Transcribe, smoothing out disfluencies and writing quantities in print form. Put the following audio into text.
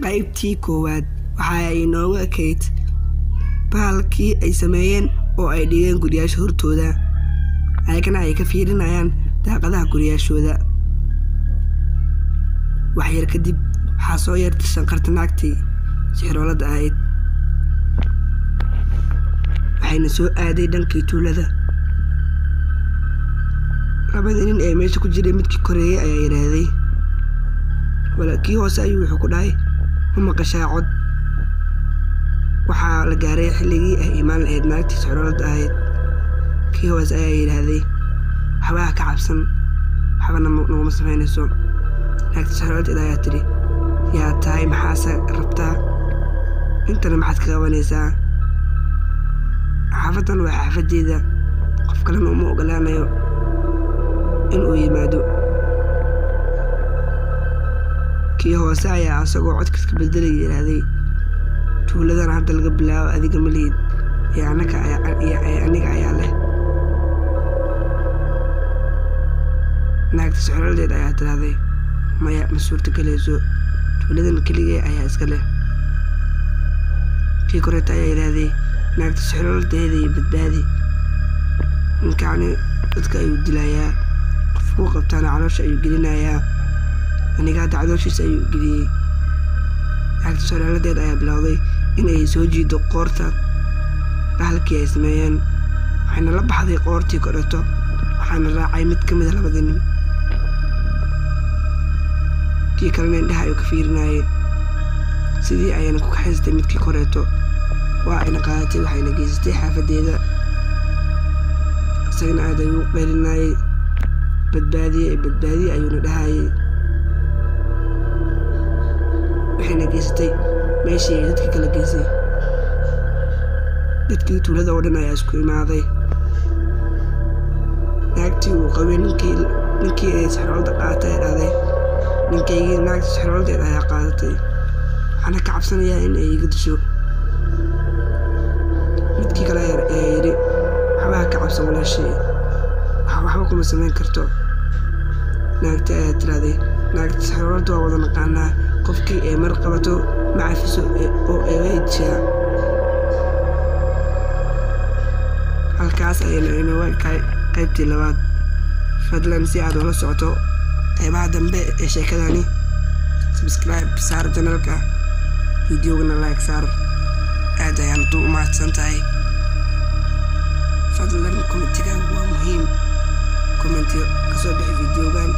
Qaybtii koowaad waxa ay inoogu ekayd bahalkii ay sameeyeen oo ay dhigeen guryaasha hortooda, ayagana ay ka fiirinayaan daaqadaha guryaashooda. Wax yar kadib waxaa soo yeertay shanqarta naagtii sixroolada ahayd, waxayna soo aaday dhankii tuulada. Labadii nin ee meesha ku jiray midkii koreeyay ayaa yidhaahday, wala kii hoose ayuu wuxuu ku dhahay, ma maqashaa cod? Waxaa la gaaray xilligii ay imaan lahayd naagtii sixroolada ahayd. Kii hoose ayaa yidhaahday, waxba ha ka cabsan, waxbana naguma samaynayso. Naagtii sixrooladeed ayaa tidhi, yaa tahay, maxaase rabtaa? Intana maxaad ka qabanaysaa? Xaafadan waa xaafadeeda, qof kalena uma ogolaanayo inuu yimaado. Kii hoose ayaa asagoo codkiis ka bedelaya yidhaahday, tuuladan hadda laga bilaabo adiga ma lihid ee anaka ee aniga ayaa leh. Naagta sixrooladeed ayaa tidhaahday, maya, ma suurtagelayso, tuuladan keligee ayaa iska leh. Kii koreeta ayaa yidhaahday, naagta sixrooladeeda iyo badbaadi, ninkacni dadka ayuu dilayaa, qofkuu qabtaana caloosha ayuu gelinayaa, aniga hadda calooshiisa ayuu geliyey. Naagta sixrooladeed ayaa bilowday in ay soo jiido qoorta bahalkii ay sameeyeen, waxayna la baxday qoortii koreeto, waxaana raacay mid ka mid a labadii nin. Kii kalena indhaha ayuu ka fiirinayay. Sidii ayayna ku kaxaysatay midkii koreeto, waa ayna qaadatay, waxayna geysatay xaafadeeda. Isagana aad ayuu u qaylinayay, badbaadiye badbaadiye ayuuna dhahayay. Waxayna geysatay meeshii ay dadka kala geysay. Dadkii tuulada oo dhan ayaa isku imaaday. Naagtii uu qabay ninkii ay sixroolada qaadatay ayaa dhahday, ninkaygii naagta sixrooladeed ayaa qaadatay, waxaana ka cabsanayaa in ay iga disho. Midkii kale ayaa yidhi, waxba ha ka cabsan walaashay, waxba kuma samayn karto. Naagtii ayaa tiraahday, naagta sixroolada waa wada naqaanaa, qofkii ay mar qabato ma cafiso oo ay way dishaa. Halkaas ayayna inooga ekaay qaybtii labaad. Fadlan si aad ula socoto qaybaha dambe ee sheekadani, subscribe saar channelka, videogana like saar. Aad ayaan u mahadsan tahay. Fadlan commentigaagu waa muhiim, commentiyo kasoo bixi videogan.